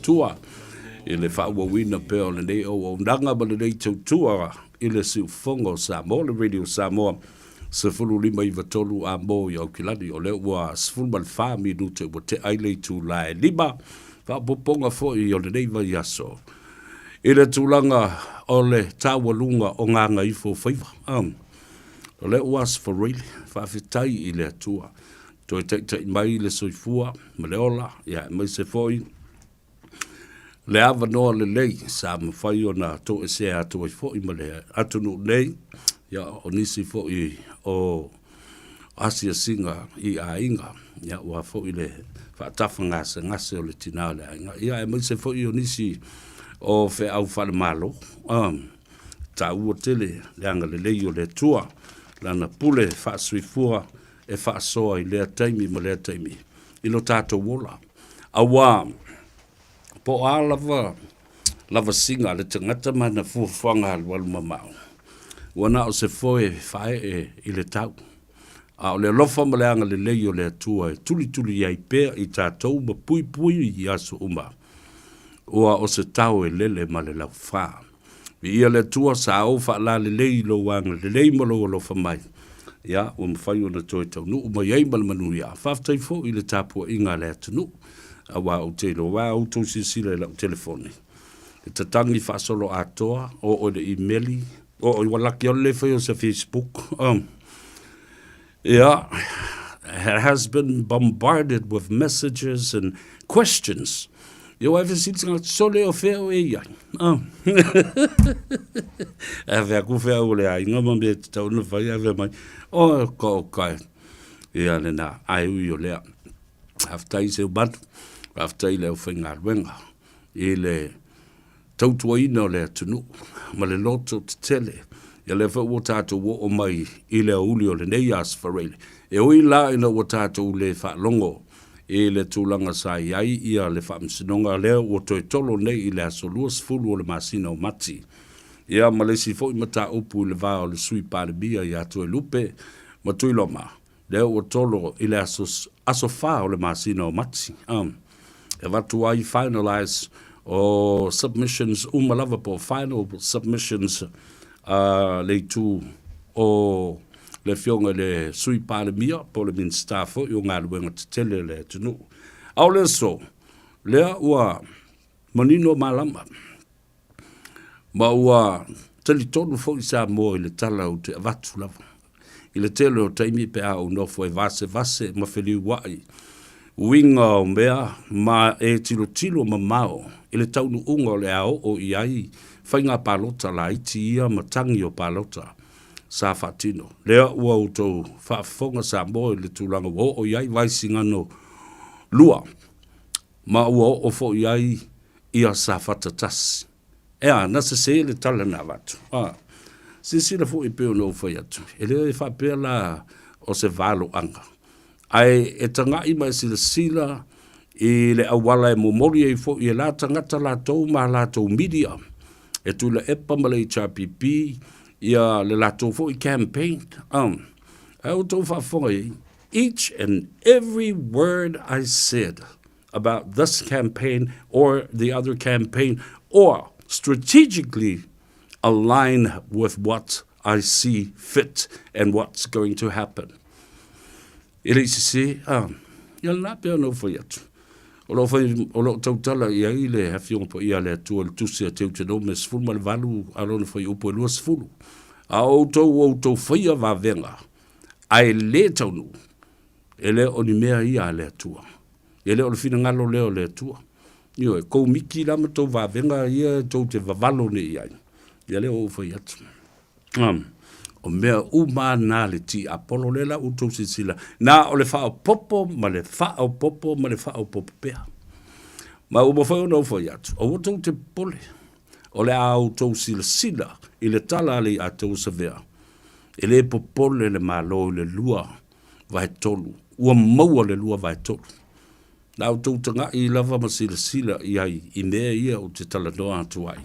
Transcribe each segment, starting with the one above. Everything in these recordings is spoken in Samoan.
Atua i le faaauauina pea o lenei auaunaga ma lenei tautua i le siufofoga o Samoa, le Radio Samoa 1593 amo i Aukilani. O lea ua 14 minute ua tea ai le itula e 5, faaopoopoga foi o lenei vaiaso i le tulaga o le taualuga o Gagaifofaiva. O lea ua Aso Faraile, faafetai i le Atua, toe taitai mai le soifua ma le ola, ia aemaise foi le avanoa lelei sa mafai ona toesea atu ai foi ma le atunuu nei, ia o nisi foi o asiasiga i aiga, ia aua foi le faatafagasegase o le tina o le aiga, ia aemaise foi o nisi o feau faale-Malo. Taua tele le agalelei o le Atua, Lana pule faasoifua e faasoa i lea taimi ma lea taimi i lo tatou ola. Auā, po o a lava lavasiga a le tagata ma ana fuafuaga alualu mamao, ua na o se foe faaee i le tau. A o le alofa ma le agalelei o le Atua e tulituli ai pea i tatou ma puipui i aso uma, ua o se tao e lele ma le laufa. Viia le Atua, sa ou faalalelei i lou agalelei ma lou alofa mai, ia, ua mafai ona toe taunuu mai ai ma le manuia. Faafetai foi i le tapuaiga a le atunuu, aua ou te iloa a outou silasila i lau telefoni, e tatagi faasoloatoa, oo i le imeli, oo i ua laki ua le faia o se Facebook. Yeah, it has been bombarded with messages and questions. Ia ua e fesili tagata, sole o fea oe i ai? Ah. E fea ku fea o le aiga ma mea tatau ona fai, a fea mai, o ka o kai. Ia lena, ai ui o lea. Faafetai Seumanu, faafetai i le aufaigaluega i le tautuaina o le atunuu ma le loto tetele. Ia lea foi ua tatou oo mai i le aoauli o lenei Aso Faraile. E ui la ina ua tatou le faalogo i le tulaga sa i ai ia le faamasinoga lea ua toe tolo nei i le aso 20 o le masina o Mati, ia ma le isi foi mataupu i le va o le Sui Palemia ia Toelupe ma Tuiloma, lea ua tolo i le aso aso 4 o le masina o Mati. E avatu ai finalize o submissions uma lava po o final submissions a le itu o le Afioga i le Sui Palemia po o le Minisita foi o Galuega Tetele a le atunuu. A o le aso, lea ua manino malama Ma ua talitonu foi Samoa i le tala ou te avatu lava. I le tele o taimi pe a ou nofo e vasevase ma feliuai uiga o mea ma e tilotilo mamao i le taunuuga o le a oo i ai faiga palota laiti ia ma tagi o palota sa faatino. Lea ua outou faafofoga Samoa i le tulaga ua oo i ai Vaisigano 2 ma ua oo foi i ai ia Safata 1. Ea, na sese le tala na avatu. A, silasila foi e pei ona ou fai atu, e le faapea la o se valoaga, ae e taga'i ma e silasila i le auala e momoli ai foi e la tagata latou ma a latou media, e Tuilaepa ma le HRPP ia le latou foi campaign. Ae outou faafofoga i ai, each and every word I said about this campaign or the other campaign or strategically align with what I see fit and what's going to happen. E le i sese, a, ia lena pea ona ou fai atu. O lo o fai, o lo o tautala i ai le Afioga Paia a le Atua i le Tusi a Teutenome 18 a lona fuaiupu e 20. A o outou ua outou faia vavega, ae le taunuu, e le o ni mea ia a le Atua. E le o le finagalo lea o le Atua. Ioe, kou miki la ma tou vavega ia tou te vavalo nei i ai, ia lea ua ou fai atu. O mea uma na le tiapolo lea la ua outou silasila, na o le faaopoopo ma le faaopoopo ma le faaopoopo pea. Ma ua mafai ona ou fai atu, aua tou te popole, o le a outou silasila i le tala a le Iatau o Savea, e le popole le Malo i le 2/3, ua maua le 2/3. La outou taga'i lava ma silasila i ai i mea ia ou te talanoa atu ai.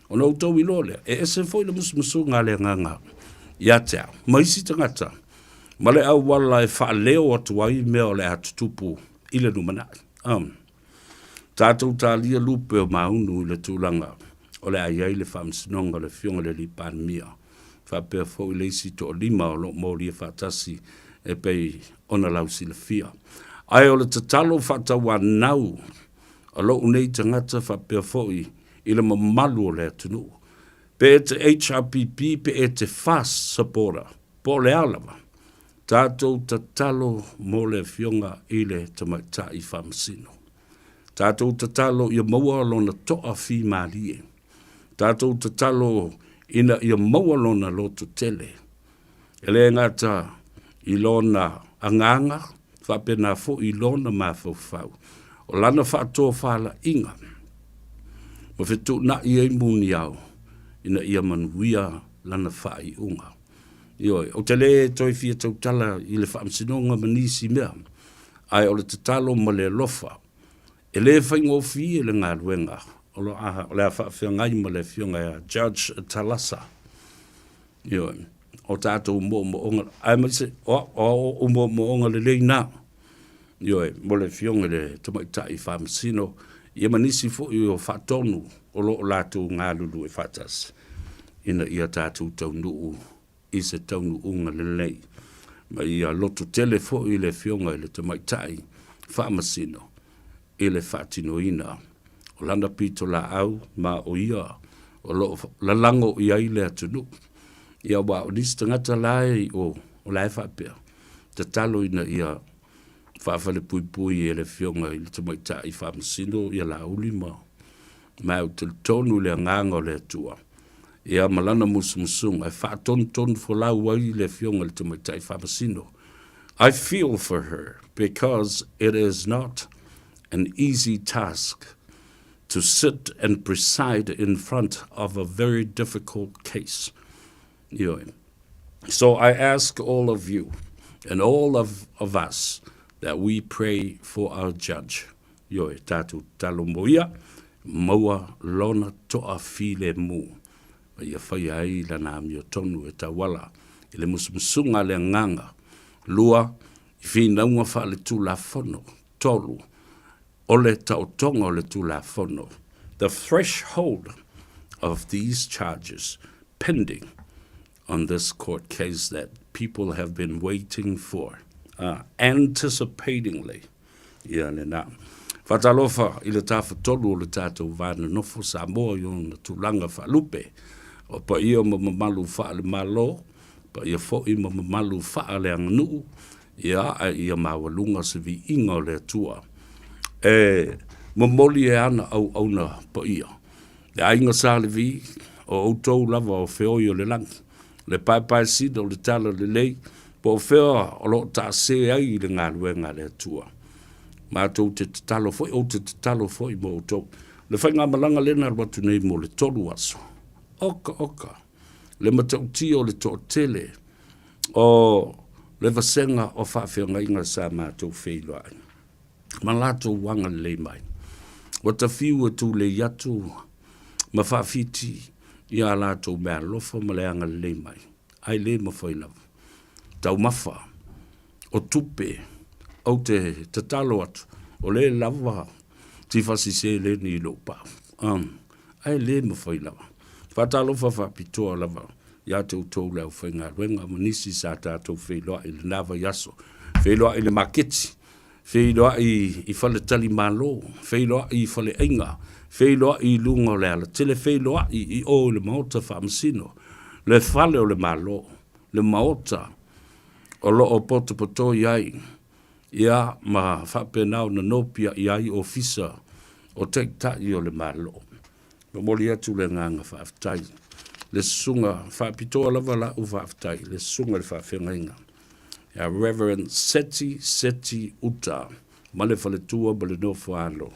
Ona outou iloa lea, e ese foi le musumusuga a le Agaga ia te au ma isi tagata, ma le auala e faaleo atu ai mea o le a tutupu i le lumanai. Tatou talia lupe o maunu i le tulaga o le a i ai le faamasinoga o le Afioga i le Alii Palemia, faapea foi le isi toalima o lo o molia faatasi e pei ona lausilafia. Ae o le tatalo faatauanau a lou nei tagata faapea foi i le mamalu o le atunuu, pe e te HRPP pe e te FAST supporter, po o le a lava, tatou tatalo mo le Afioga i le Tamaitai Faamasino. Tatou tatalo ia maua lona toafimalie. Tatou tatalo ina ia maua lona lototele. E le gata i lona agaga, faapena foi i lona mafaufau. O lana faatofalaiga ma fetuunai ai muniao ina ia manuia lana faaiuga. Ioe, ou te le toe fia tautala i le faamasinoga ma nisi mea, ae o le tatalo ma le alofa, e le faigofie le galuega o le a faafeagai ma le Afioga ia Judge Talasa. Ioe, o tatou moomooga, aemaise o ou moomooga lelei na, ioe, mo le Afioga i le Tamaitai Faamasino, ia ma nisi foi o faatonu o lo o latou galulue faatasi ina ia tatou taunuu i se taunuuga lelei, ma ia lototele foi le Afioga i le Tamaitai Faamasino i le faatinoina o lana pitolaau ma o ia o lo o lalago i ai le atunuu. Ia aua o nisi tagata la e i o, o la e faapea, tatalo ina ia faafalepuipui e le Afioga i le Tamaitai Faamasino ia Laauli ma ma ou te talitonu i le agaga o le Atua ia ma lana musumusuga e faatonutonu folau ai le Afioga i le Tamaitai Faamasino. I feel for her because it is not an easy task to sit and preside in front of a very difficult case. Ioe. So I ask all of you and all of, of us that we pray for our judge. Ioe, tatou tatalo mo ia, maua lona toafilemu, ma ia faia ai lana amiotonu e tauala i le musumusuga a le Agaga. 2, i finauga faaletulafono. 3, o le taotoga o le Tulafono, the threshold of these charges pending on this court case that people have been waiting for, anticipatingly. Ia lena. Faatalofa i le Tafatolu o le tatou va nonofo Samoa i ona tulaga faalupe, o paia ma mamalu faale-Malo, paia foi ma mamalu faaleaganuu, ia, a ia maualuga se viiga o le Atua e momoli e ana auauna paia. Le aiga Sa Levi, o outou lava o feoi o le lagi, le paepaesina o le talalelei, po o fea o lo o taase ai i le galuega a le Atua. Matou te tatalo foi, ou te tatalo foi mo outou. Le faigamalaga lea na alu atu nei mo le 3 aso. Oka oka, le matautia o le toatele o le vasega o faafeagaiga sa matou feiloai ma latou agalelei mai. Ua tafiu e tulei atu ma faafiti i a latou meaalofa ma le agalelei mai, ae le mafai lava. Taumafa o tupe, ou te tatalo atu, o le lava tifasi seleni i lou pau, ae le mafai lava. Faatalofa faapitoa lava ia te outou le aufaigaluega ma nisi sa tatou feiloai i lena vaiaso, feiloai i le maketi, feiloai i faletalimalo, feiloai i faleaiga, feiloai i luga o le alatele, feiloai i o i le Maota Faamasino, le fale o le Malo, le Maota o lo o potopotoi ai ia ma faapena ona nopiai ai ofisa o Taitai o le Malo. Momoli atu le agaga faafetai. Le susuga faapitoa lava la'u faafetai, le susuga i le faafeagaiga ia Reverend Seti Seti Uta ma le faletua ma le nofo alo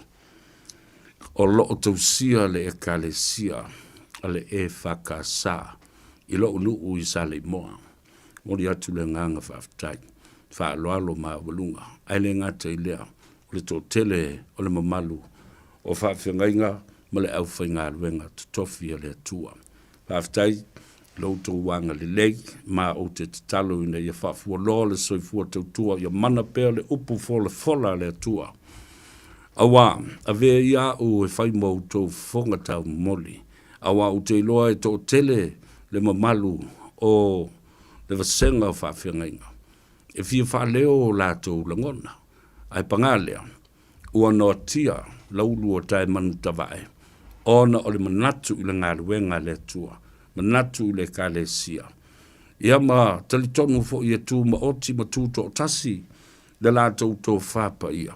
o lo o tausia le Ekalesia a le EFKS i lo'u nuu i Saleimoa. Momoli atu le agaga faafetai, faaaloalo maualuga, ae le gata i lea, o le toatele o le mamalu o faafeagaiga ma le aufaigaluega totofi a le Atua. Faafetai i lo outou agalelei, ma ou te tatalo ina ia faafualoa le soifua tautua ia mana pea le upu folafola a le Atua. Auā, avea ia a'u e fai ma outou fofoga taumomoli, auā ou te iloa e to'atele le mamalu o le vasega o faafeagaiga, e fia faaleo o latou lagona. Ae pagā lea, ua noatia laulua taemanutavae, ona o le manatu i le galuega a le Atua, manatu i le Ekalesia. Ia ma talitonu foi e tumaoti ma tutoatasi le latou tofa paia,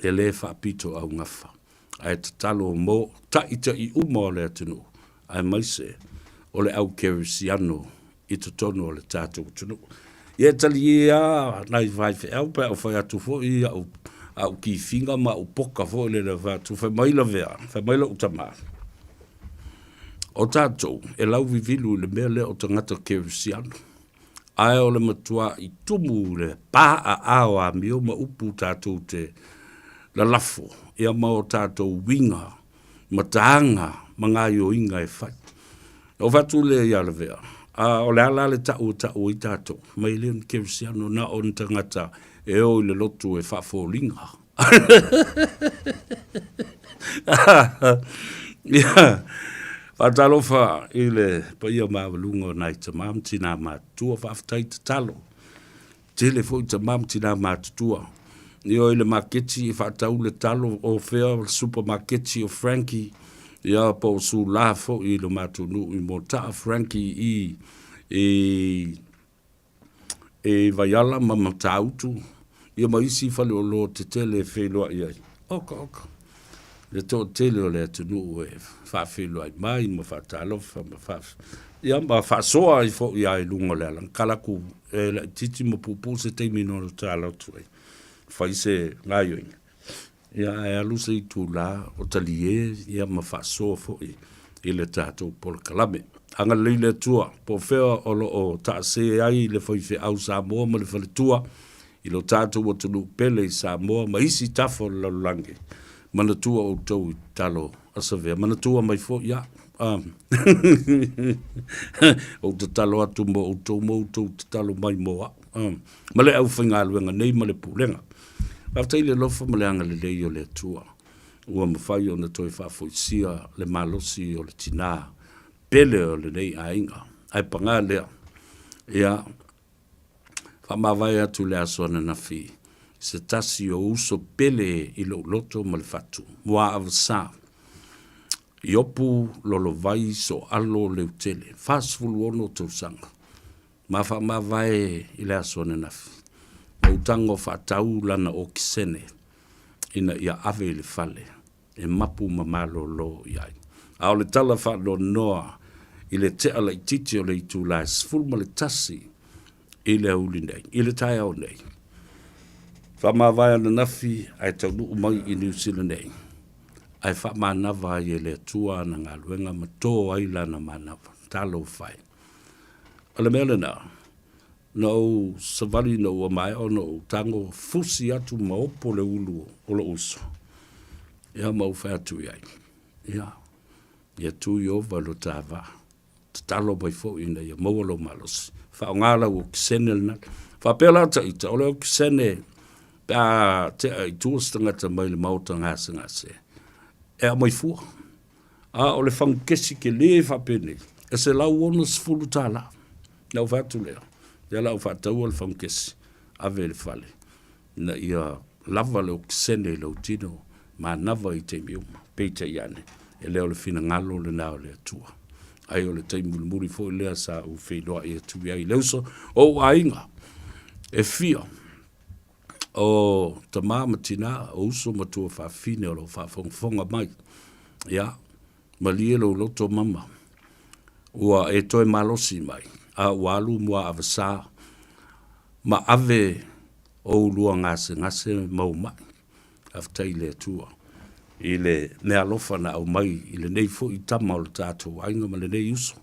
e le faapitoaugafa, ae tatalo mo taitai uma o le atunuu, aemaise o le au kerisiano i totonu o le tatou atunuu. Ia e talie lava nai faifeau pe a ou fai atu foi au, au kifiga ma au poka foi lele fai atu, fai mai lavea, fai mai lou tama, o tatou e lauvivilu i le mea lea o tagata kerisiano, ae o le matua'i tumu i le pa aao amio ma upu tatou te lalafo, ia ma o tatou uiga ma taga ma gaoioiga e fai. Na ou fai atu lea ia Lavea, a o le a la le ta'u e ta'u ai tatou? Mai e le o ni kerisiano, na o ni tagata e o i le lotu e faafoliga. Ia, faatalofa i le paia maualuga o nai tama ma tinā matutua, faafetai tatalo. Tele foi tama ma tinā matutua. E o i le maketi e faatau le talo o fea o le supamaketi o Frankie, ia po o Sula foi i le matou nuu i Mota'a, Frankie i i i Vaiala ma Matautu, ia ma isi faleoloa tetele e feiloai ai. Oka oka le toatele o le atunuu e faafeiloai mai ma faatalofa ma faa, ia ma faasoa ai foi lava i luga o le ala. Kala atu e laitiiti ma puupuu se taimi na tatalo atu ai, fai se gaoioiga, ia ae alu se itula o talie ia ma faasoa foi i le tatou polokalame. Agalelei le Atua, po o fea o lo o taase ai le faifeau Samoa ma le faletua i lo tatou atunuu pele i Samoa ma isi tafa o le lalolagi, manatua outou i tatalo a Savea, manatua mai foi au. Ou tatalo atu mo outou ma outou tatalo mai mo au, ma le aufaigaluega nei ma le pulega. Faafetai i le alofa ma le agalelei o le Atua ua mafai ona toe faafoisia le malosi o le tinā pele o lenei aiga. Ae paga lea, ia, faamavae atu le aso ananafi i se tasi o uso pele i lou loto ma le fatu, Muaavasa, Iopu Lolovai Soalo Leutele, 46 tausaga, ma faamavae i le aso ananafi, ma ou tago faatau lana okesene ina ia ave i le fale e mapu ma malolo i ai. A o le tala faanoanoa i le tea laitiiti o le itula e 11 i le aoauli nei, i le taeao nei. Faamavae ananafi ae taunuu mai i Niu Sila nei, ae faamanava ai e le Atua ana galuega ma to ai lana manava. Talofa e. O le mea lena, na ou savali ina ua maea ona ou tago fusi atu ma opo le ulu o lou uso. Ia ma ou fai atu i ai, ia, ia tu Ieova i lo ta vaa, tatalo mai foi ina ia maua lou malosi. Faaaoga lau okesene lena. Faapea la ta ita, o le okesene pe a tea i tua se tagata mai le maota gasegase, e aumai fua. A o le fagukesi tele faapenei, e $160. Na ou fai atu lea, ia o le a ou faataua le fagukesi, ave i le fale, ina ia lava le okesene i lou tino, manava i taimi uma. Peitai ane, e le o le finagalo lena o le Atua. Ai o le taimi mulimuli foi lea sa ou feiloai atu i ai i le uso o ou aiga e fia o tama ma tina, o uso ma tuafafine o lo o faafogafoga mai. Ia, malie lou loto mama, ua e toe malosi mai, a ua alu Muaavasa ma ave ou lua gasegase ma ou mai. Faafetai i le Atua i le meaalofa na aumai i lenei foi tama o le tatou aiga ma lenei uso.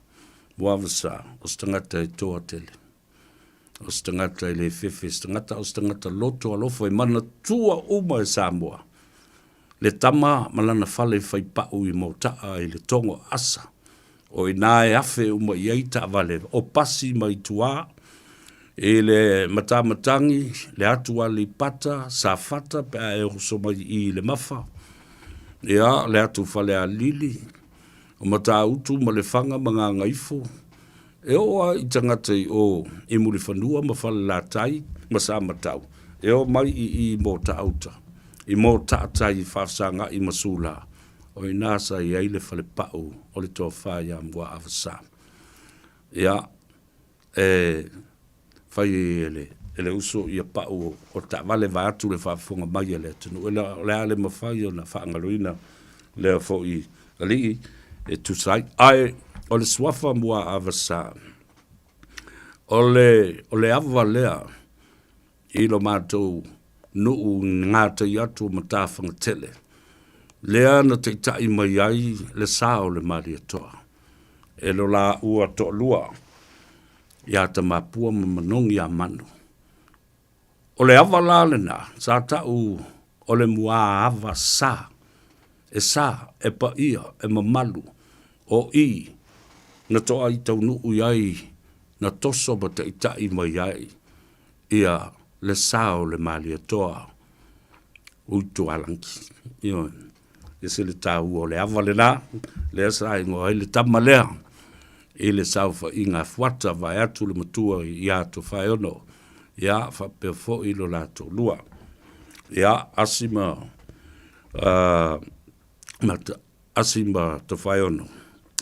Muaavasa, o se tagata e toa tele. O se tagata e le fefe, se tagata o se tagata loto alofa e manatua uma e Samoa. Le tama ma lana fale faipau i Mota'a i le togo asa. O i ina e afe uma i ai taavale o pasi mai tua. I le matamatagi, le atu Aleipata, Safata pe a e oso mai i i le Mafa, ia, le atu Falealili, o Matautu ma Lefaga ma Gagaifo, e oo lava i tagata i o i Mulifanua ma Falelatai ma Samatau, e o mai i i Motaauta, i Motaatai i Faafesagaai ma Sula, o i ina sa i ai le falepau o le Tofa ia Muaavasa. Ia, e fai ai e le uso ia pau o taavale vaeatu le faafofoga mai a le atunuu. O le a le mafai ona faagaloina lea foi alii e tusa ai. Ae o le suafa Muaavasa, o le ava lea i lo matou nuu i gatai atu o Matafagatele, lea na taitai mai ai le sa o le Malietoa e lo laua toalua ia Tamapua ma Manogiamanu. O le ava la lena sa tau o le muaava sa, e sa, e paia, e mamalu, o i na toai taunuu i ai, na toso ma taitai mai ai ia le sa o le Malietoa Uitualagi. Ioe, e ese le taua o le ava lena, lea sa igoa ai le tama lea i le saofaiga a Fuata vaeatu le matua ia Tofaeono, ia faapea foi lo la toalua. Ia, Asi ma Asi ma Tofaeono,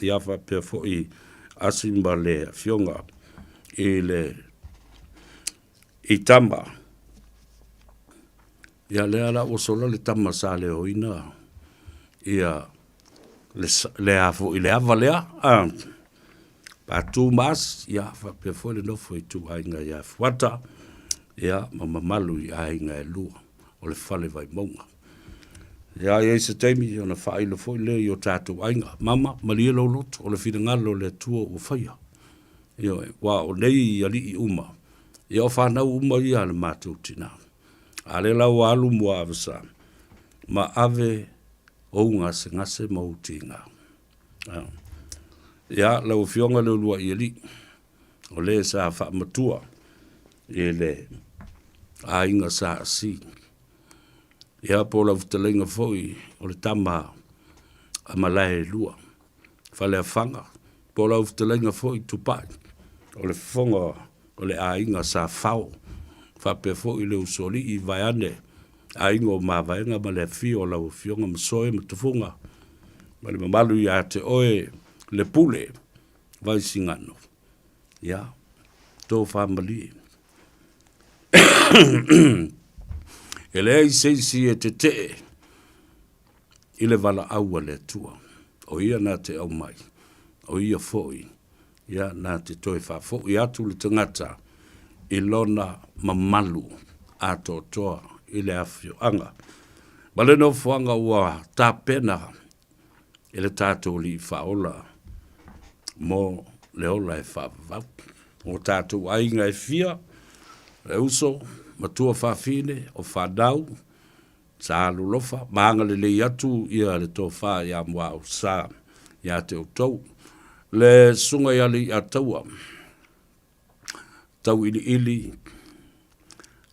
ia faapea foi Asi ma le afioga i le i tama. Ia lea la ua sola le tama sa leoina ia le, le a foi le ava lea, a, Patu ma Asi, ia faapea foi le nofo i ituaiga ia Fuata, ia ma mamalu i aiga e lua o le Fale Vaimauga. Ia, e i ai se taimi ona faailo foi lea i o tatou aiga. Mama, malie lou loto, o le finagalo o le Atua ua faia. Ioe, aua o nei alii uma, ia o fanau uma ia a le matou tina. A lea la ua alu Muaavasa, ma ave ou gasegase ma ou tiga. Ia, lau Afioga le uluai alii, o le sa faamatua i le aiga Sa Asi. Ia, po o lau fetalaiga foi o le tama a Malaelua, Faleafaga, po o lau fetalaiga foi Tupai, o le fofoga o le aiga Sa Fao, faapea foi le usoalii vaeane aiga o Mavaega ma le afio o lau Afioga Masoe ma Tufuga ma le mamalu ia te oe le Pule Vaisigano. Ia, tofa malie. E leai se isi e tetee i le valaau a le Atua, o ia na te aumai, o ia foi ia na te toe faafoi atu le tagata i lona mamalu atoatoa i le afioaga ma le nofoaga ua tapena e le tatou Alii Faaola mo le ola e faavavau. O tatou aiga e fia, le uso, matua fafine, o fanau, sa alolofa ma agalelei atu ia le tofa ia Muaausa ia te outou. Le susuga ia Leiataua, Tauiliili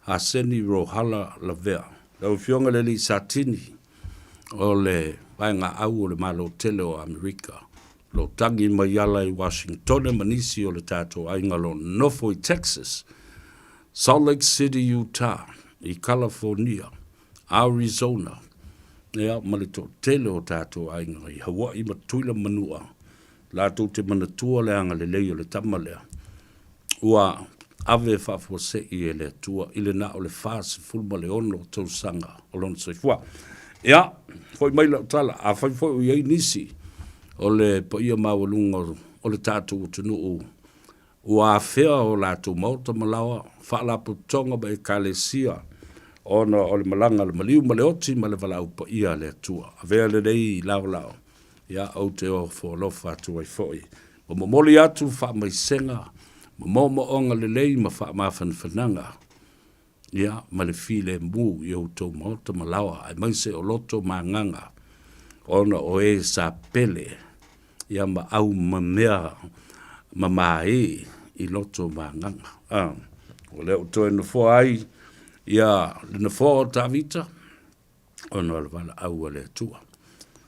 Haseni Rohala Lavea. Lau Afioga i le Alii Satini o le Vaegaau o le Malo Tele o Amerika, o lo o tagi mai ala i Washingtone ma nisi o le tatou aiga o lo o nofo i Texas, Salt Lake City, Utah, i California, Arizona, ia, ma le toatele o tatou aiga i Hawaii ma Tutuila ma Manua, latou te manatua le agalelei o le tama lea ua ave faafuasei e le Atua i le na o le 46 tausaga o lona soifua. Ia, foi mai lau tala, afai foi o i ai nisi o le paia maualuga o le tatou atunuu ua afea o latou maota ma laoa, faalapotopotoga ma ekalesia ona o le malaga a le maliu ma le oti ma le valaau paia a le Atua. Avea lenei laolao, ia, ou te ofo alofa atu ai foi ma momoli atu faamaisega ma moomooga lelei ma faamafanafanaga, ia, ma le filemu i outou maota ma laoa, aemaise o loto ma agaga, ona o e sa pele, ia, ma aumamea mamae i loto ma agaga. O lea ua toe nofoa ai ia le nofoa o Tavita, ona o le valaau a le Atua.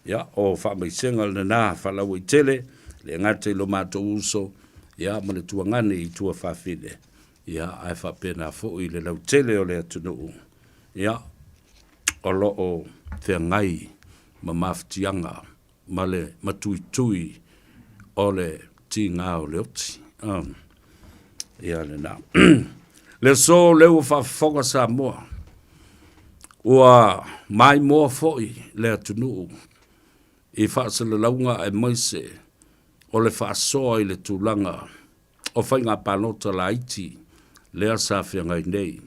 Ia, o faamaisega lena faalauaitele, le gata i lo matou uso, ia ma le tuagane i tuafafine, ia ae faapena foi le lautele o le atunuu, ia, o lo o feagai ma mafatiaga ma le matuitui o le tiga o le oti. Ia lena. Le aso lea ua faafofoga Samoa, ua maimoa foi le atunuu i faasalalauga aemaise o le faasoa i le tulaga o faiga palota laiti lea sa feagai nei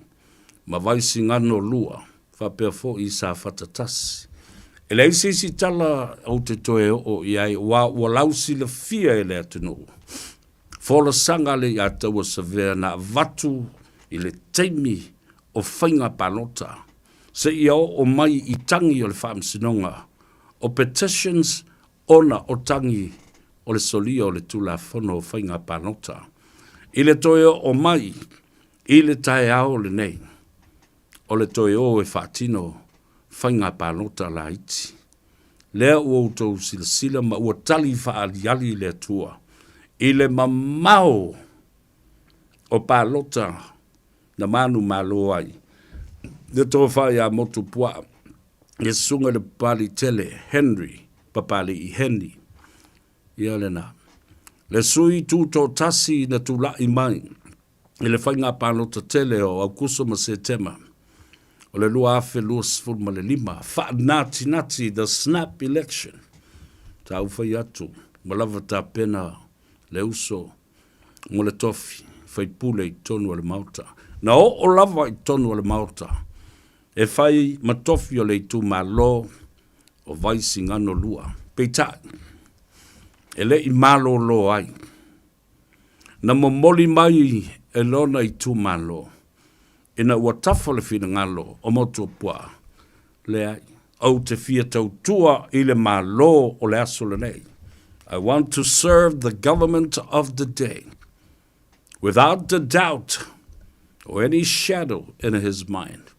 ma Vaisigano 2 faapea foi Safata 1. E leai se isi tala ou te toe oo i ai aua ua lausilafia e le atunuu folasaga a le Aiataua Savea na avatu i le taimi o faiga palota seia oo mai i tagi o le Faamasinoga o petitions ona o tagi o le solia o le Tulafono o Faiga Palota. I le toe oo mai i le taeao lenei, o le toe o e faatino faiga palota laiti. Lea ua outou silasila ma ua tali faaaliali le Atua i le mamao o palota na manumalo ai le Tofa ia Motupuaa, le Susuga i le Papaliitele Henry Papalii Henny. Ia lena. Le sui tutoatasi na tulai mai i le faiga palota tele o Aukuso ma Setema o le 2025, faanatinati the snap election. Sa ou fai atu, ua lava tapena le uso mo le tofi faipule i totonu o le Maota. Na oo lava i totonu o le Maota e fai ma tofi o le itumalo o Vaisigano 2. Peitai, e le i malolo ai. Na momoli mai e lona itumalo ina ua tafa le finagalo o Motuopuaa, Leai, ou te fia tautua i le Malo o le aso lenei. I want to serve the government of the day without a doubt or any shadow in his mind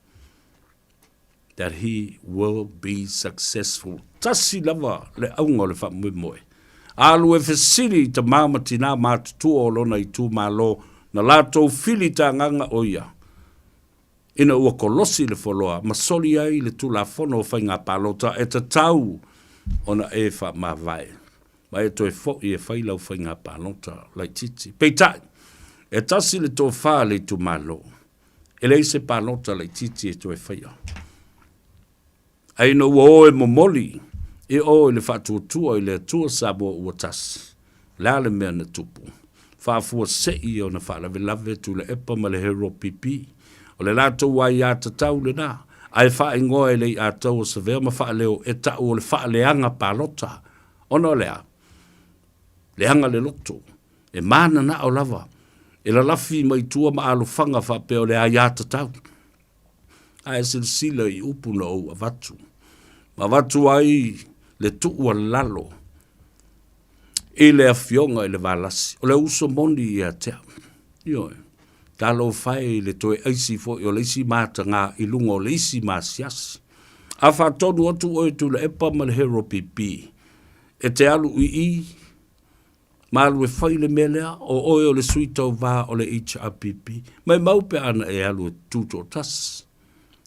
that he will be successful. Tasi lava le auga o le faamoemoe. Alu e fesili i tamā ma tinā matutua o lona itumalo na latou fili tagaga o ia ina ua kolosi le foloa ma soli ai le Tulafono o Faiga Palota e tatau ona e faamavae ma e toe foi e fai lau faiga palota laitiiti. Peitai, e tasi le tofa a le itumalo, e leai se palota laitiiti e toe faia. Ae ina ua o e momoli i o i le faatuatua i le Atua Samoa ua tasi, o le a le mea na tupu? Faafuasei ona faalavelave Tuilaepa ma le Hero PP. O le latou aiatatau lena, ae faaigoa e le Aiataua Savea ma faaleo e tau o le faaleaga palota. Ona o le a? Leaga le loto, e mananao lava e lalafi mai tua ma alofaga faapea o le aiatatau. Ae silasila i upu na ou avatu, ma avatu ai le tuualalo i le afioga i le Valasi, o le uso moni ia te au. Ioe, talofa e i le toe aisi foi o le isi mataga i luga o le isi masiasi. A faatonu atu oe Tuilaepa ma le Hero PP, e te alu i i, ma alu e fai le mea lea, o oe o le sui tauva o le HRPP. Maimau pe ana e alu e tutoatasi.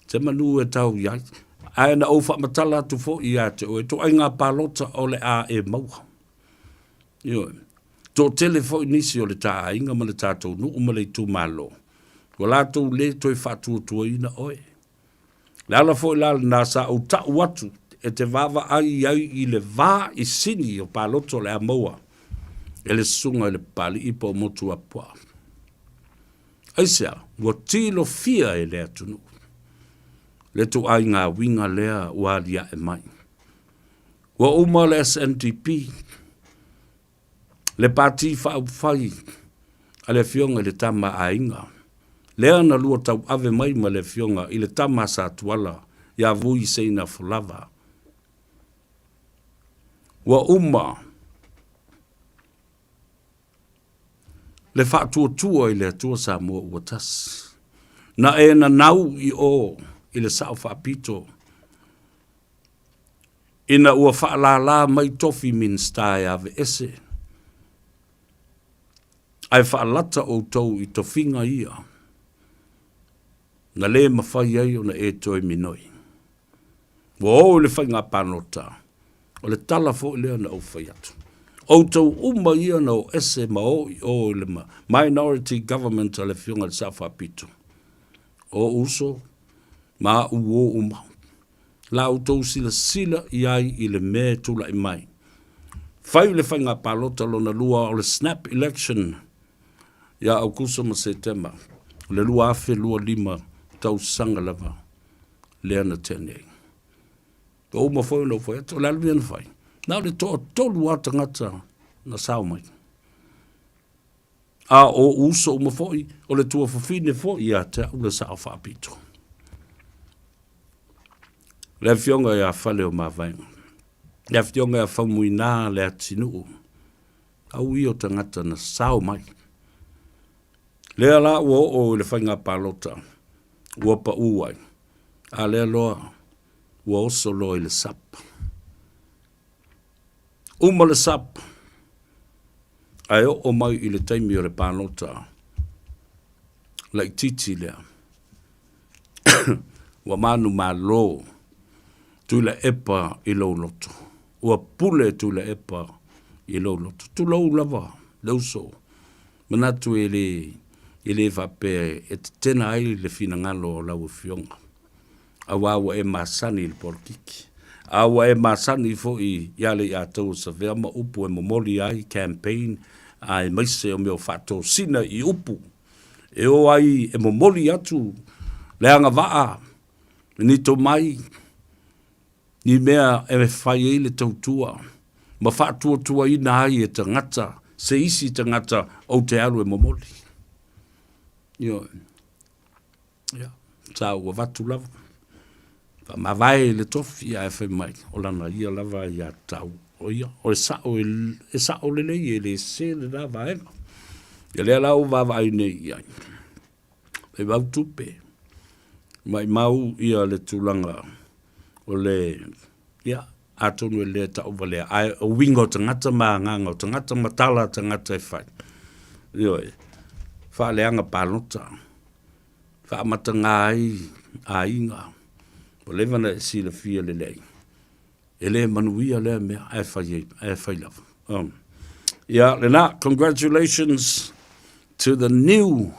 Se manu e tau i ai. Ae na ou faamatala atu foi ia te oe, ituaiga palota o le a e maua. Ioe. Toatele foi nisi o le ta aiga ma le tatou nuu ma le itumalo, ua latou le toe faatuatuaina oe. Le ala foi la lena sa ou tau atu e te vaavaai i ai i le va i sini o palota o le a maua e le susuga i le Papalii po o Motuapuaa. Aisea? Ua tilofia e le atunuu le ituaiga uiga lea ua aliae mai. Ua uma le SNDP, le Pati Faaupufai a le Afioga i le Tama a Aiga, lea na lua tauave mai ma le Afioga i le Tama a Satuala ia Vui Seinafolava. Ua uma. Le faatuatua i le Atua Samoa ua tasi. Na e nanau i o i le Sao Faapito ina ua faalala mai tofi Minisita e aveese ae faalata outou i tofiga ia na le mafai ai ona e toe minoi. Ua o i le faiga palota, o le tala foi lea na ou fai atu. Outou uma ia na o ese ma o i o i le minority government a le Afioga i le Sao Faapito, o ou uso ma au uo uma, la outou silasila i ai i le mea e tulai mai. Fai le faiga palota lona lua o le snap election ia Aukuso ma Setema o le 2025 tausaga lava lea na tea nei. Ua uma foi ona ou fai atu, o le a le mea na fai? Na o le toatolu lava tagata na sao mai. A o ou uso uma foi, o le tuafafine foi ia te au le Sao Faapito. Le Afioga ia Faleomavaega, le Afioga ia Faumuina Leatinuu, au ia o tagata na sao mai. Lea la ua oo i le faiga palota ua pau ai, a lea loa ua oso loa i le SUPP. Uma le SUPP ae oo mai i le taimi o le palota laitiiti lea ua manumalo Tuilaepa i lou loto. Ua pule Tuilaepa i lou loto. Tulou lava le uso. Manatu e le, e le faapea e tetena ai le finagalo o lau Afioga, aua ua e masani i le polokiki, a ua e masani foi ia Leiataua Savea ma upu e momoli ai campaign aemaise o mea o faatosina i upu e o ai e momoli atu le agavaa, ni tomai, ni mea e fai ai le tautua ma faatuatuaina ai e tagata se isi tagata ou te alu e momoli. Ioe. Ia, sa ou avatu lava. Faamavae i le tofi ae fai mai, o lana ia lava ia tau o ia. O le sao e sao lelei e le sese lena vaega. Ia lea la ua vaavaai nei i ai. Maimau tupe, maimau ia le tulaga o le, ia, atonu e le tauvalea, ae o uiga o tagata ma agaga o tagata ma tala a tagata e fai. Ioe, faaleaga palota, faamataga ai aiga, ua leva ona e silafia lelei, e le manuia lea mea ae fai ai, ae fai lava. Ia, lena, congratulations to the new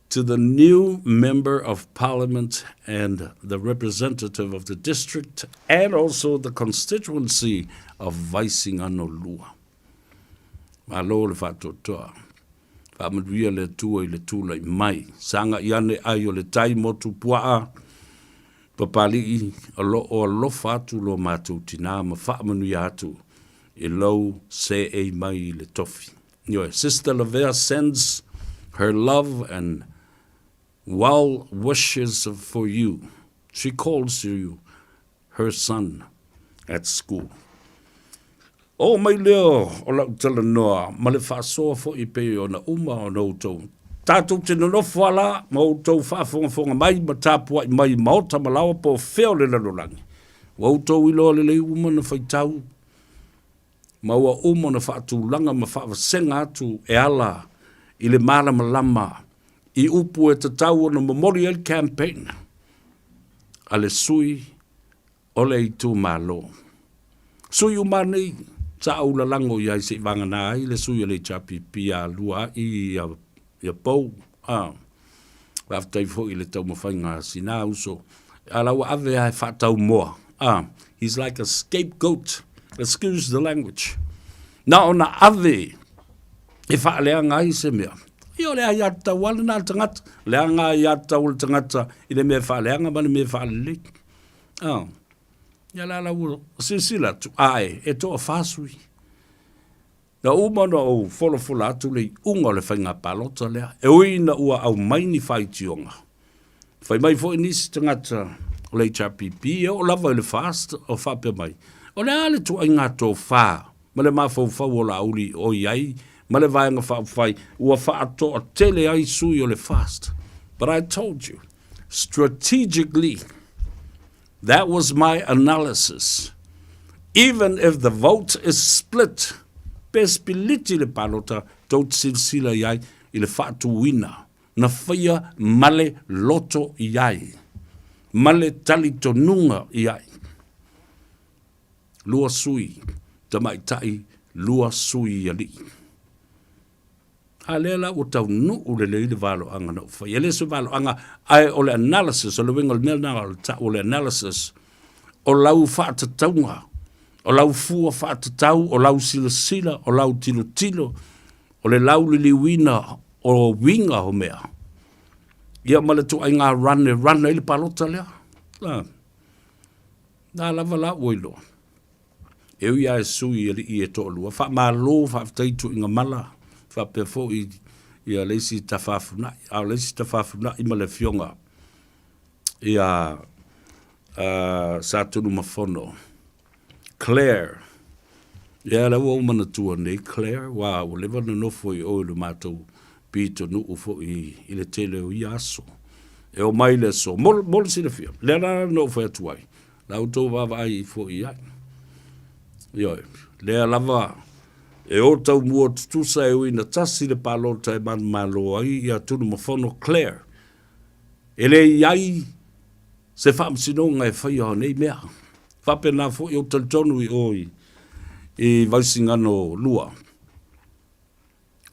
to the new member of parliament and the representative of the district and also the constituency of Vaisigano 2. Malo le faatoatoa. Faamanuia le Atua i le tulai mai. Sagai ane ai o le tai motu puaa, Papalii, o lo o alofa atu lo matou tinā ma faamanuia atu i lou seei mai i le tofi. Ioe, Sister Lavea sends her love and well wishes for you. She calls you her son at school. Oo mai lea o lau talanoa ma le faasoa foi e pei ona uma ona outou. Tatou te nonofo lava la ma outou faafogafoga mai ma tapuai mai i maota ma laoa po o fea o le lalolagi. Ua outou iloa lelei uma ona faitau ma ua uma ona faatulaga ma faavasega atu e ala i le malamalama i upu e tatau ona momoli ai le campaign a le sui o le itumalo. Sui uma nei sa ou lalago i ai se i vagana ai le sui o le HRPP ia Luaai ia, ia Pou. Ah, faafetai foi i le taumafaiga a sina uso. A la ua ave lava e faataumoa. Ah, he's like a scapegoat. Excuse the language. Na ona ave e faaleaga ai se mea. Ia o le aiatatau lava lena a le tagata. Leaga aiatatau a le tagata i le mea e faaleaga ma le mea e faalelei. Ah. Ia la la ua silasila atu, ae, e toafa sui. Na uma ona ou folafola atu le iuga o le faiga palota lea, e ui ina ua aumai ni faitioga. Fai mai foi nisi tagata o le HRPP, e oo lava i le FAST o faapea mai, o le a le ituaiga tofa ma le mafaufau o Laauli o i ai ma le Vaega Faaupufai ua faatoatele ai sui o le FAST. But I told you, strategically, that was my analysis. Even if the vote is split, pe sipiliti le palota, tou te silasila i ai i le faatuina na faia ma le loto i ai, ma le talitonuga i ai. Lua sui tamaitai, lua sui alii. A lea la ua taunuu lelei le valoaga na ou faia. E le o se valoaga, ae o le analysis, o le uiga o le mea lena o le tau o le analysis, o lau faatatauga, o lau fua faatatau, o lau silasila, o lau tilotilo, o le lauliliuina o uiga o mea, ia ma le ituaiga run e run ai le palota lea. A, na lava la ua iloa. E ui lava e sui alii e toalua, faamalo faafetai Tuigamala faapea foi ia le isi Tafafunai, a o le isi Tafafunai ma le afioga ia Satunumafono Claire. Ia lea ua ou manatua nei Claire, aua ua leva ona nofo i o i le matou pitonuu foi i le tele o ia aso. E omai i le aso, mo, mo le silafia, lea la na ou fai atu ai, la outou vaavaai foi i ai. Ioe, lea lava e o taumua tutusa e ui ina tasi le palota e manumalo ai ia Tunumafono Claire. E le i ai se faamasinoga e faia o nei mea. Faapena foi ou talitonu i o i, i Vaisigano 2.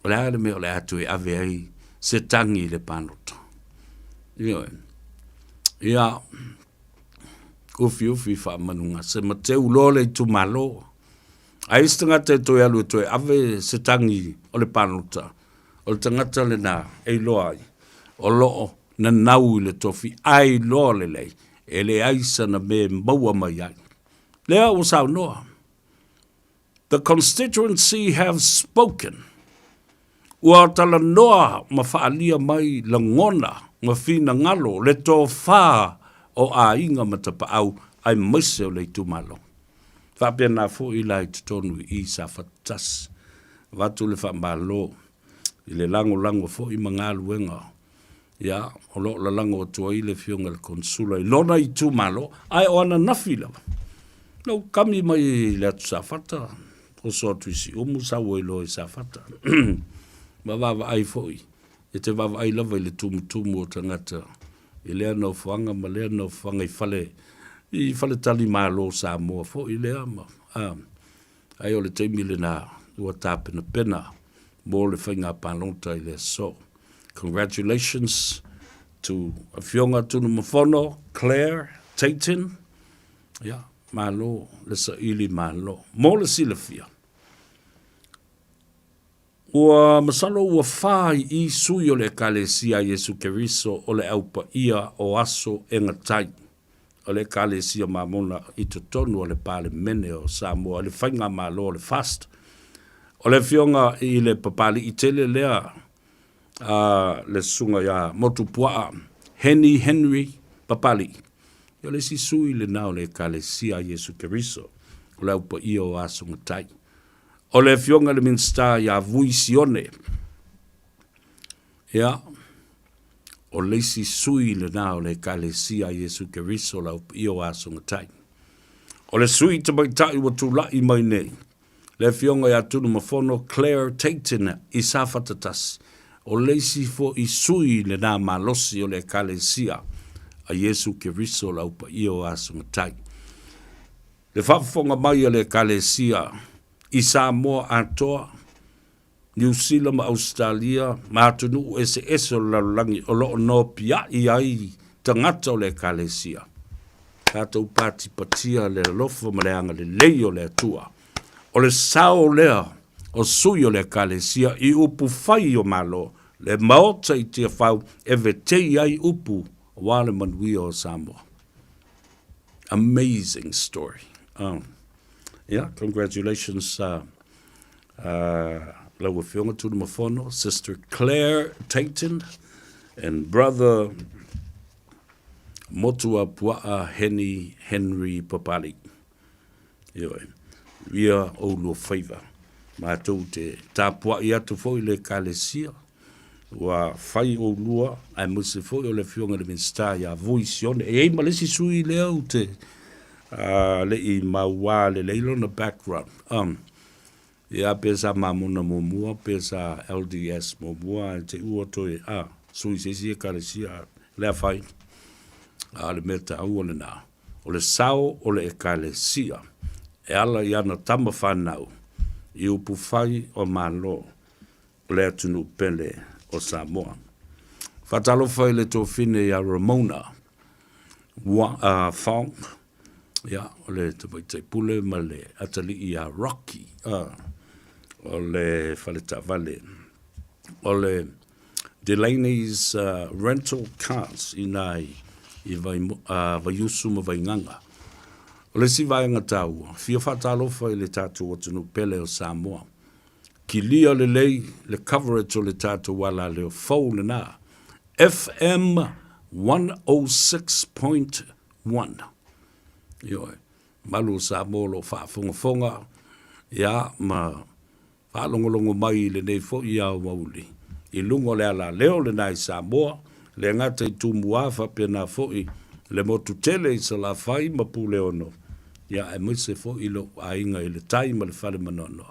O le a le mea o le a toe ave ai se tagi i le palota? Ioe. Ia, ufiufi faamanugase ma teu loa le itumalo. Ai se tagata e toe alu e toe ave se tagi o le palota, o le tagata lena e iloa ai o lo o nanau i le tofi ae iloa lelei e leai sana mea e maua mai ai. Lea ua saunoa. The constituency have spoken. Ua talanoa ma faaalia mai lagona ma finagalo le tofa o aiga ma tapaau aemaise o le itumalo. Faapena foi la i totonu i i Safata 1. Avatu le faamalo i le lagolago foi ma galuega Ia, o lo o lalago atu ai le Afioga i le Konesula i lona itumalo, ae o ananafi lava, na ou kami mai i le atu Safata, oso atu i Siumu, sau ai loa i Safata. Ma vaavaai foi, e te vaavaai lava i le tumutumu o tagata i lea nofoaga ma lea nofoaga i fale, i faletalimalo o Samoa foi lea ma, a, Ae o le taimi lena ua tapenapena mo le faiga palota i le aso. Congratulations to Afioga Tunumafono Claire Tayton. Ia, malo le saili malo. Mo le silafia, ua masalo ua fa i i sui o le Ekalesia a Iesu Keriso o le Au Paia o Aso e Gatai. o le Ekalesia Mamona i totonu o le Palemene o Samoa i le Faigamalo o le FAST. O le afioga i le Papali'i tele lea a le Susuga ia Motupuaa Heni Henry Papali'i, o le isi sui lena o le Ekalesia a Iesu Keriso o le Au Paia o Aso Gatai. O le afioga i le Minisita ia Vui Sione, Ia, o le isi sui lena o le Ekalesia a Iesu Keriso o le Au Paia o Aso Gatai. O le sui tamaitai ua tulai mai nei, le afioga ia Tunumafono Claire Tayton i Safata 1, o le isi foi sui lena malosi o le Ekalesia a Iesu Keriso o le Au Paia o Aso Gatai. Le faafofoga mai a le Ekalesia i Samoa atoa, Niu Sila ma Ausetalia ma atunuu eseese o le lalolagi o lo o nopiai ai tagata o le Ekalesia. Tatou patipatia le alofa ma le agalelei o le Atua. O le sao lea o sui o le Ekalesia i upu fai o Malo, le Maota i Tiafau e vetei ai upu aua le manuia o Samoa. Amazing story. Oh. Yeah, congratulations lau Afioga Tunumafono, Sister Claire Tayton and Brother Motuapuaa Heni Henry Papali. Ioe, ia oulua faiva. Matou te tapuai atu foi i le Ekalesia ua fai oulua aemaise foi o le Afioga i le Minisita ia Vui Sione. E i ai ma le isi sui lea ou te le i maua lelei lona background. Ia pe sa Mamona muamua pe sa LDS muamua ae te i ua toe sui i se isi Ekalesia, le afaina. A o le mea taua lena, o le sao o le Ekalesia e ala i ana tama fanau i upufai o Malo o le atunuu pele o Samoa. Faatalofa i le tofine ia Ramona Fong, ia, o le tamaitai pule ma le atalii ia Rocky, o le faletaavale o le Delaney's Rental Cars i ina i Vaiusu ma Vaigaga. O le isi vaega taua, fia faatalofa i le tatou atunuu pele o Samoa. Kilia lelei le coverage o le tatou alaleo fou lena, FM 106.1. Ioe, malu o Samoa o lo o faafogafoga, ia, ma faalogologo mai i lenei foi aoauli i luga o le alaleo lena i Samoa, le gata i Tumua faapena foi le motu tele i Salafai ma Puleono, ia aemaise foi lou aiga i le tai ma le fale Manono,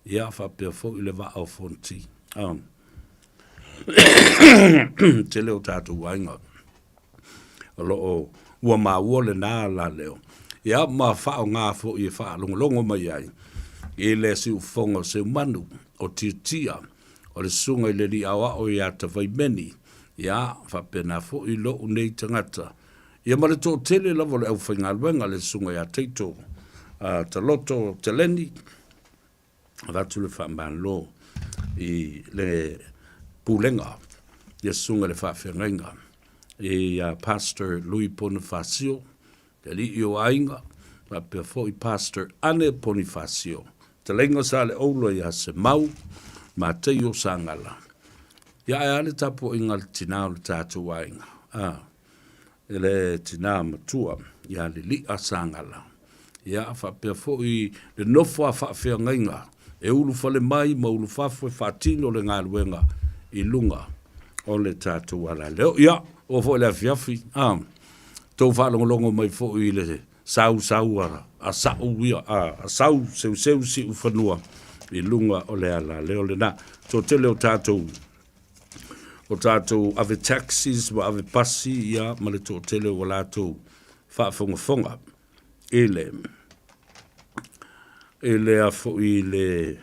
ia faapea foi le Vaa o Fonoti. Tele o tatou aiga o lo o ua maua lena alaleo, ia ma faaaoga foi e faalogologo mai ai i le siufofoga o Seumanu, o Tiatia, o le susuga i le Alii Aoao ia Tavaimeni, ia faapena foi lou nei tagata, ia ma le toatele lava o le aufaigaluega, le susuga ia Taito Taloto Teleni. Avatu le faamalo i le pulega i le susuga i le faafeagaiga ia Pastor Lui Ponifasio, le alii o aiga, faapea foi Pastor Ane Ponifasio, Taleiga Saleaula ia Semau, Mateio Sagala. Ia ae a le tapuaiga a le tina o le tatou aiga, a. E le tina matua ia Lili'a Sagala, ia faapea foi le nofo a faafeagaiga e ulufale mai ma ulufafo e faatino le galuega i luga o le tatou alaleo. Ia, oo foi le afiafi, a, tou faalogologo mai foi i le sausau a sa'u ia, a sau seuseu siufanua i luga o le alaleo lena. Toatele o tatou o tatou ave taxis ma ave pasi ia ma le toatele ua latou faafogafoga i le i le a foi i le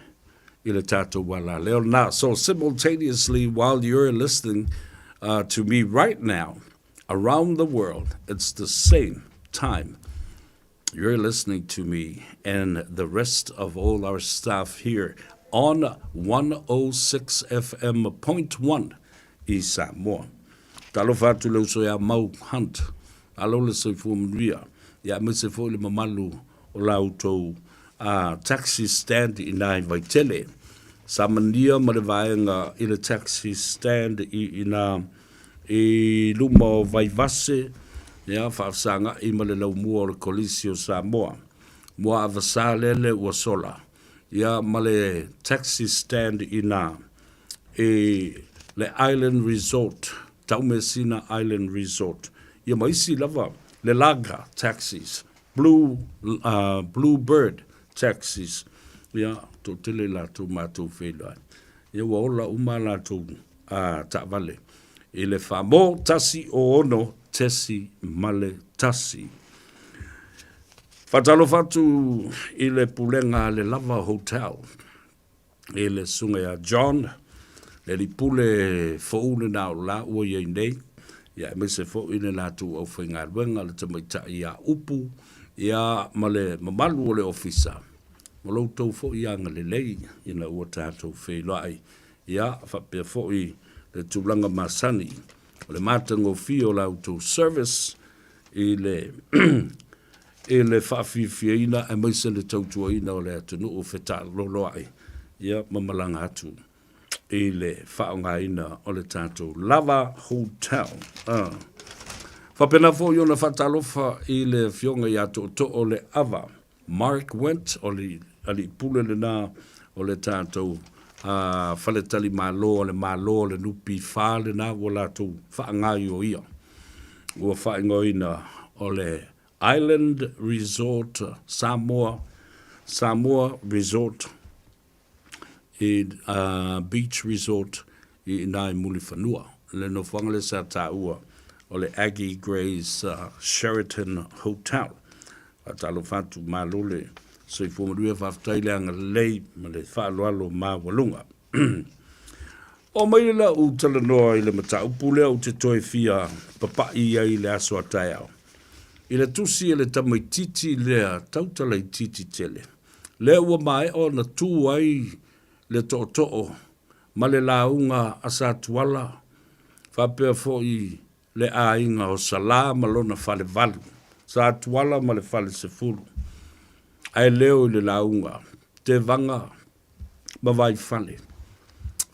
i le tatou alaleo lena. So simultaneously while you're listening to me right now around the world, it's the same time you're listening to me and the rest of all our staff here on 106 FM point 1 i Samoa. Talofa atu le uso ia Mau Hunt, alo le soifua manuia, ia aemaise foi le mamalu o la outou taxi stand i ina i Vaitele. Samania ma le vaega i le taxi stand i ina i luma o Vaivase, ia, faafesagai ma le laumua o le Kolisi o Samoa. Muaavasa lele ua sola, ia, ma le taxi stand i ina i le Island Resort, Taumeasina Island Resort, ia ma isi lava, le Laga Taxis, Blue, Blue Bird Taxis, ia, toatele i latou matou feiloai. Ia, ua ola uma a latou a taavale i le faamo 106.1. Faatalofa atu i le pulega a le Lava Hotel i le susuga ia John, le alii pule fou lena o la ua i ai nei, ia aemaise foi le latou aufaigaluega, le tamaitai ia Upu, ia ma le mamalu o le ofisa, ma lo outou foi agalelei ina ua tatou feiloai Ia, faapea foi le tulaga masani o le matagofie o la outou service i le i le faafiafiaina aemaise le tautuaina o le atunuu fetaaloloai, ia, ma malaga atu i le faaaogaina o le tatou Lava Hotel. Faapena foi ona faatalofa i le Afioga ia Tootoo Leava Mark Wendt, o le alii pule lena O le tatou faletalimalo a le Malo o le NPF lena ua latou faagaoioia. Ua faaigoaina o le Island Resort Samoa, Samoa Resort i Beach Resort i ina i Mulifanua. Le nofoaga lea sa taua o le Aggie Grey's Sheraton Hotel. Faatalofa atu, malo le soifua manuia, faafetai le agalelei ma le faaaloalo maualuga. Oo mai le lau talanoa i le mataupu lea ou te toe fia papai ai i le aso a taeao. I le tusi e le tamaitiiti lea tautalaitiiti tele, lea ua maea ona tu ai le tootoo ma le lauga a Satuala faapea foi le aiga o Salā ma lona falevalu, Satuala ma le falesefulu, ae leo i le lauga, Tevaga ma Vaifale,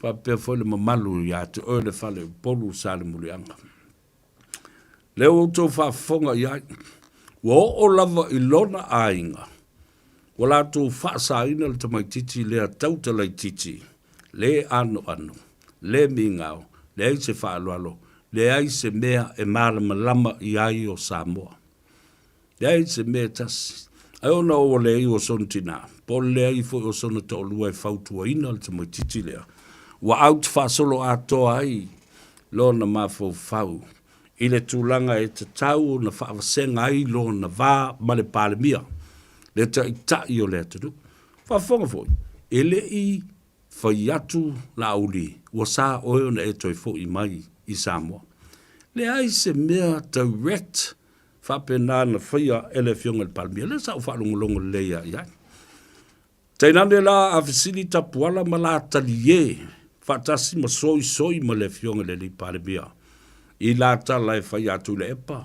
faapea foi le mamalu ia te oe le fale Upolu Salemuliaga. Lea ua outou faafofoga i ai, ua oo lava i lona aiga, ua latou faasaina le tamaitiiti lea tautalaitiiti, le anoano, le migao, leai se faaaloalo, leai se mea e malamalama i ai o Samoa. Leai se mea e tasi. Ae ona ua leai o sona tinā, po o le leai foi o sona toalua e fautuaina le tamaitiiti lea, ua out faasoloatoa ai lona mafaufau i le tulaga e tatau ona faavasega ai lona va ma le Palemia, le Taitai o le atunuu. Faafofoga foi, e le i fai atu Laauli, ua sa oe ona e toe foi mai i Samoa. Leai se mea direct faapena na faia e le Afioga i le Palemia. Lea sa ou faalogologo lelei lava i ai. Tainane la a fesili Tapuala ma la talie faatasi ma soisoi ma le Afioga i le alii Palemia i la tala e fai a Tuilaepa.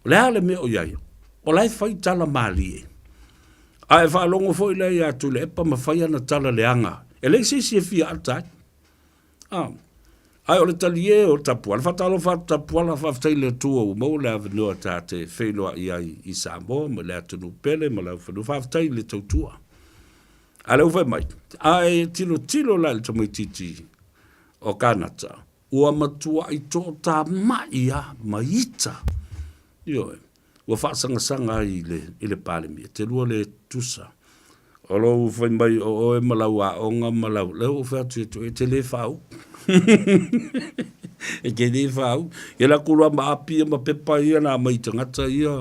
O le a le mea o i ai? O la e fai tala malie. A e faalogo foi la ia Tuilaepa ma fai ana tala leaga, e leai se isi e fia ata ai. Ah. Ae o le talie o Tapuala, faatalofa atu Tapuala, faafetai i le Atua ua maua le avanoa ta te feiloai ai i Samoa ma le atunuu pele ma le aufanua, faafetai i le tautua. A o lea ua fai mai, a e tilotilo la i le tamaitiiti o Kanata, ua matuai toatamai lava ma ita, ioe, ua faasagasaga ai i le Palemia. Te lua le tusa o lou fai mai o oe ma lau aoga ma lau, lea ua ou fai atu ia te oe, e te le faauu. E te le faauu. Ia alu atu loa ma api ia ma pepa ia na aumai i tagata ia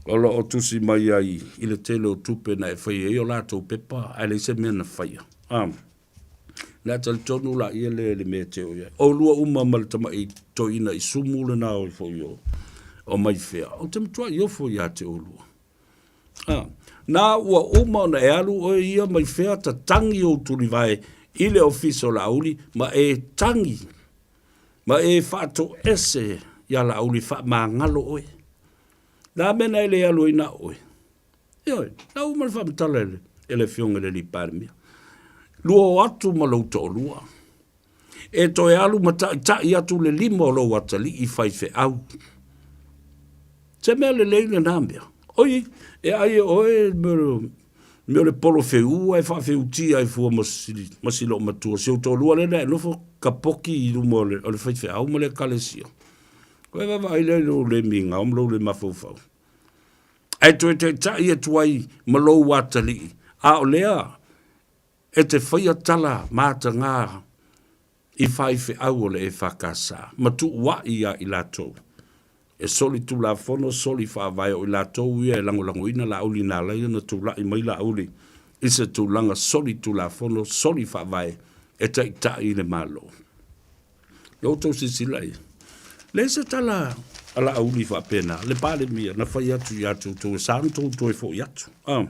o lo o tusi mai ai i le tele o tupe na e fai ai o latou pepa ae leai se mea na faia. Ah. Le a talitonu laia lea i le mea e te oo i ai. Oulua uma ma le tama'i toeaina i sumu lena o foi o, o Maifea, ou te matuai ofo ia te oulua. A, na ua uma ona e alu oe ia Maifea tatagi ou tulivae i le ofisa o Laauli ma e tagi ma e faatoese iā Laauli faamagalo oe. Le a mea na e le alu ai na o oe? Ioe, na uma le faamatala e le, e le Afioga i le alii Palemia. Lua o atu ma lou toalua. E toe alu ma taitai atu le lima o lou atalii faifeau. Se mea lelei lena mea. Oi, e ai e oe mea o le polofeua e faafeutia ai fua ma si, ma si loomatua. Si ou toalua lea na e nofo kapoki i luma o le, o le faifeau ma le ekalesia. Koe vaavaai lea i lou le migao ma lou le mafaufau. Ae toe taitai atu ai ma lou atalii, a o lea e te faia tala matagā i faifeau o le EFKS ma tuuaʻi iā i latou e soli tulafono, soli faavae o i latou ia e lagolagoina Laauli na ala ai ona tulai mai Laauli i se tulaga soli tulafono, soli faavae e taitai i le Malo. Ia outou silasila i ai. Leai se tala a Laauli faapena, le Palemia na fai atu ia te outou e sa ona outou toe foi atu. Ah.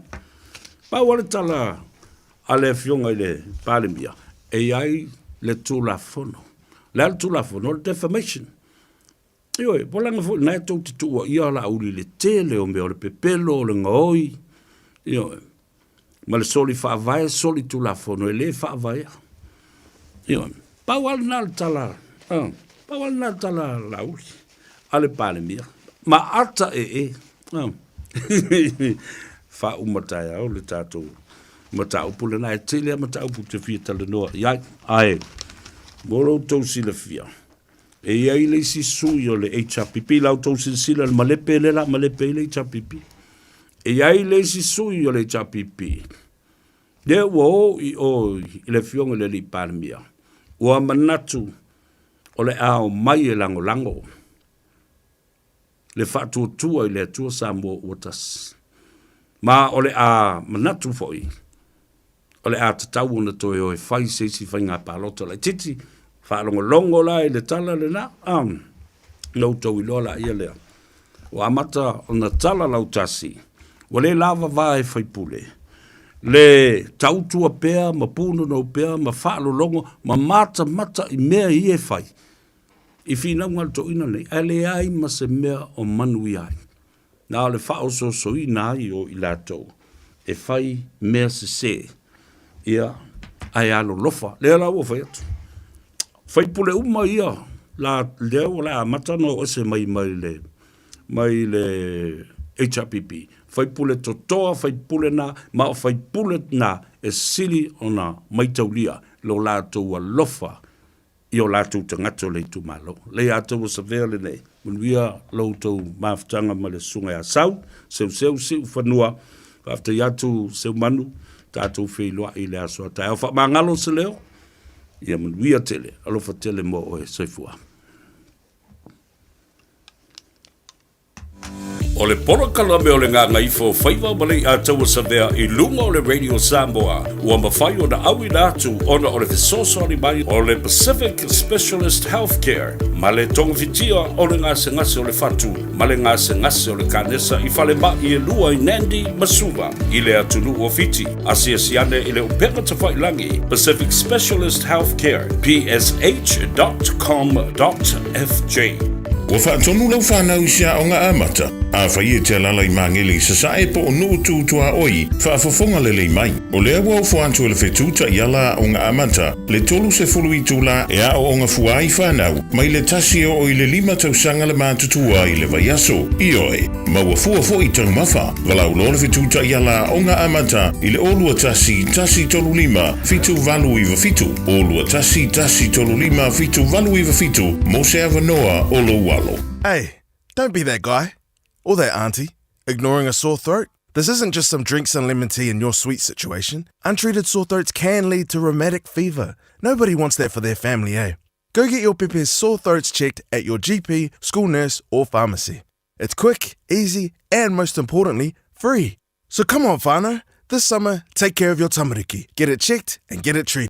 Pau lava le tala a le Afioga i le Palemia, e i ai le Tulafono. O le a le Tulafono? O le defamation. Ioe, ua leaga foi lena e tou te tuuaia Laauli i le tele o mea o le pepelo, o le gaoi, ioe, ma le soli faavae, soli tulafono e le faavaea. Ioe, pau lava lena o le tala, pau lava lena o le tala a Laauli, a le Palemia, ma ata ee. Faauma taeao le tatou. mataupu lena. E tele lava mataupu ou te fia talanoa i ai, ae mo lo outou silafia, e i ai le isi sui o le HRPP, la outou silasila i le malepe lea o le a malepe ai le HRPP. E i ai le isi sui o le HRPP, lea ua o i o i le afioga i le alii Palemia, ua manatu o le a omai e lagolago le faatuatua i le Atua Samoa ua tasi. Ma o le a manatu foi, o le a tatau ona toe o e fai se isi faiga palota laitiiti. Faalogologo la i le tala lena, na outou iloa laia lea. Ua amata ona tala lautasi, ua le lava va e faipule, le tautua pea ma punonou pea ma faalologo ma matamata i mea ia e fai, i finauga a le toeaina lenei, ae leai ma se mea o manuia ai. Na o le faaosoosoina ai o i latou e fai mea sese, ia, ae alolofa. Lea la ua fai atu, faipule uma ia, la, lea ua le amata ona oo ese mai, mai le, mai le HRPP, faipule totoa, faipule na, ma o faipule na e sili ona maitaulia lo latou alofa i o latou tagata o le itumalo. Leiataua Savea lenei, manuia lo outou mafutaga ma le Susuga ia Sau, Seuseu Siufanua, faafetai atu Seumanu, tatou feiloai i le aso a taeao. Faamagalo se leo, ia manuia tele, alofa tele mo oe, soifua. O le polokalame o le Gagaifo Faiva ma Leiataua Savea i luga o le Radio Samoa ua mafai ona auina atu ona o le fesoasoani mai o le Pacific Specialist Healthcare ma le togafitia o le gasegase o le fatu ma le gasegase o le kanesa i falemai e lua i Nandi ma Suva i le atunuu o Fiti. Asiasi ane i le upega tafailagi Pacific Specialist Healthcare, psh.com.fj. Ua faatonu lau fanau i se aoga amata? Afai e te alaala i Magele i Sasae po o Nuu Tu Tuaoi, faafofoga lelei mai. O lea ua ofo atu e le fetu taiala aoga amata le 30 itula e aooga fua ai fanau mai le tasi e oo i le lima tausaga le matutua i le vaiaso. Ioe, maua fua foi taumafa. Valaau loa le fetu taiala aoga amata i le 0 21 135 7897, 0 21 135 7897 mo se avanoa o lou alo. Hey, don't be that guy. Or that auntie. Ignoring a sore throat? This isn't just some drinks and lemon tea in your sweet situation. Untreated sore throats can lead to rheumatic fever. Nobody wants that for their family, eh? Go get your pepe's sore throats checked at your GP, school nurse, or pharmacy. It's quick, easy, and most importantly, free. So come on, whānau. This summer, take care of your tamariki. Get it checked and get it treated.